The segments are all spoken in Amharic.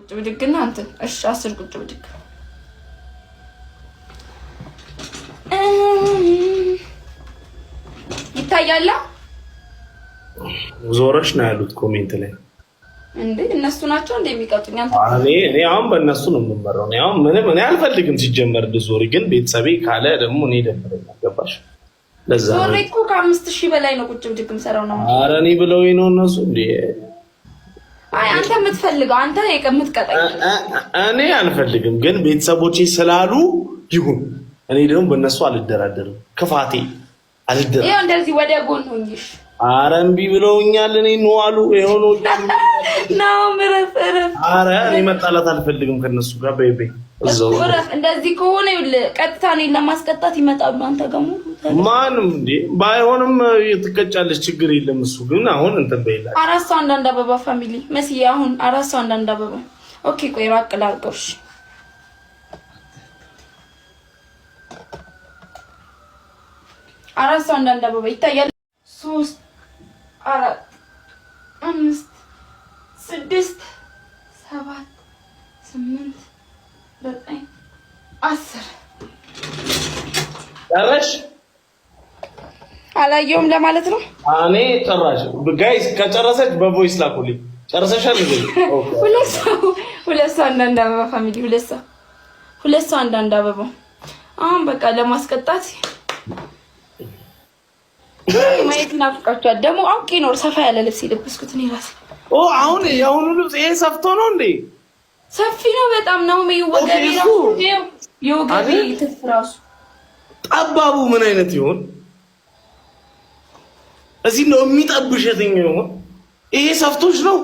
ቁጭ ብድግና እንትን እሺ፣ 10 ቁጭ ብድግ ይታያል። ዞረሽ ነው ያሉት comment ላይ። እንዴ እነሱ ናቸው እንደ የሚቀጡኝ። አንተ እኔ አሁን በእነሱ ነው የምመራው። እኔ አሁን ምንም እኔ አልፈልግም ሲጀመር ዞሪ፣ ግን ቤተሰቤ ካለ ደግሞ እኔ ደብረኛል። ገባሽ? ለዛ ዞሪ እኮ ከ5,000 በላይ ነው ቁጭ ብድግ የምሰራው ነው። ኧረ እኔ ብለውኝ ነው እነሱ። እንዴ አይ አንተ የምትፈልገው አንተ የምትቀጣኝ እኔ አልፈልግም፣ ግን ቤተሰቦቼ ስላሉ ይሁን። እኔ ደግሞ በእነሱ አልደራደርም። ክፋቴ አልደራደርም። ይኸው እንደዚህ ወደ ጎን ሆኝሽ ኧረ እምቢ ብለውኛል። እኔ ነው አሉ ይኸው ነው ነው ምረፍ እረፍ። ኧረ እኔ መጣላት አልፈልግም ከነሱ ጋር። በይ በይ እዛው እረፍ። እንደዚህ ከሆነ ይኸውልህ ቀጥታ እኔን ለማስቀጣት ይመጣሉ። አንተ ጋር ማንም እንዴ ባይሆንም ትቀጫለች፣ ችግር የለም። እሱ ግን አሁን እንትን በይላል። አራት ሰው አንዳንድ አበባ family መስዬ፣ አሁን አራት ሰው አንዳንድ አበባ። Okay ቆይ ራቅ ላድርገው። እሺ አራት ሰው አንዳንድ አበባ ይታያል። 3 4 5 6 7 8 9 10። ጨረሽ? አላየውም ለማለት ነው። እኔ ጨራሽ guys፣ ከጨረሰች በ voice ላኩልኝ። ጨርሰሻል? ሁለት ሰው ሁለት ሰው አንዳንድ አበባ family፣ ሁለት ሰው ሁለት ሰው አንዳንድ አበባ። አሁን በቃ ለማስቀጣት ማየት ናፍቃችኋል። ደግሞ አውቄ ነው ሰፋ ያለ ልብስ የለበስኩት እኔ ራሴ። ኦ አሁን የአሁኑ ልብስ ይሄ ሰፍቶ ነው እንዴ? ሰፊ ነው በጣም ነው። ወገቤ የወገቤ ትፍ ራሱ ጠባቡ ምን አይነት ይሆን? እዚህ ነው የሚጠብሽ። የትኛው ይሆን? ይሄ ሰፍቶች ነው።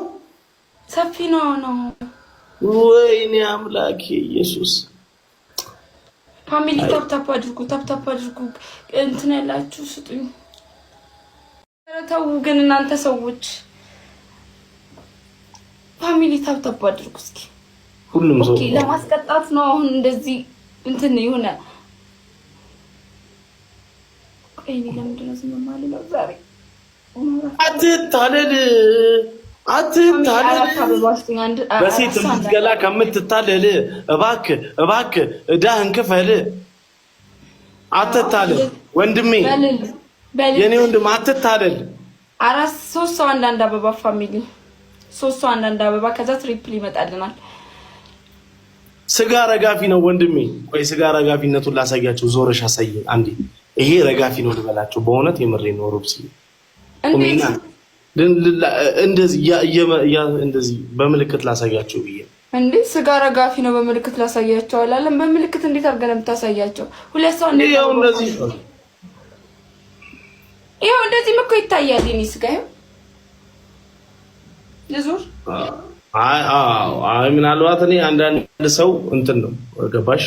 ሰፊ ነው ነው። ወይኔ አምላኬ ኢየሱስ። Family tap tap አድርጉ፣ tap tap አድርጉ። እንትን ያላችሁ ስጡኝ። ተው ግን እናንተ ሰዎች family tap tap አድርጉ እስኪ። ሁሉም ሰው ለማስቀጣት ነው አሁን እንደዚህ እንትን የሆነ። ቆይ እኔ ለምንድን ነው ዝም የማልለው ዛሬ? አትታለል አትታለል፣ በሴት የምትገላ ከምትታለል እባክህ እባክህ እዳህን ክፈል። አትታለል ወንድሜ፣ የኔ ወንድም አትታለል። አራት ሶስት ሰው አንዳንድ አበባ family፣ ሶስት ሰው አንዳንድ አበባ፣ ከዛ triple ይመጣልናል። ስጋ ረጋፊ ነው ወንድሜ። ቆይ ስጋ ረጋፊነቱን ላሳያቸው። ዞረሽ አሳየን አንዴ። ይሄ ረጋፊ ነው ልበላቸው። በእውነት የምሬ ነው። ሩብሲ እንደዚህ በምልክት ላሳያቸው ብዬ እንዴ ስጋ ረጋፊ ነው በምልክት ላሳያቸው አላለም። በምልክት እንዴት አድርገህ ነው የምታሳያቸው? ሁለት ሰው እንዴት ይኸው እንደዚህም እኮ ይታያል። የእኔ ስጋ ይኸው ልዙር። አይ ምናልባት እኔ አንዳንድ ሰው እንትን ነው ገባሽ?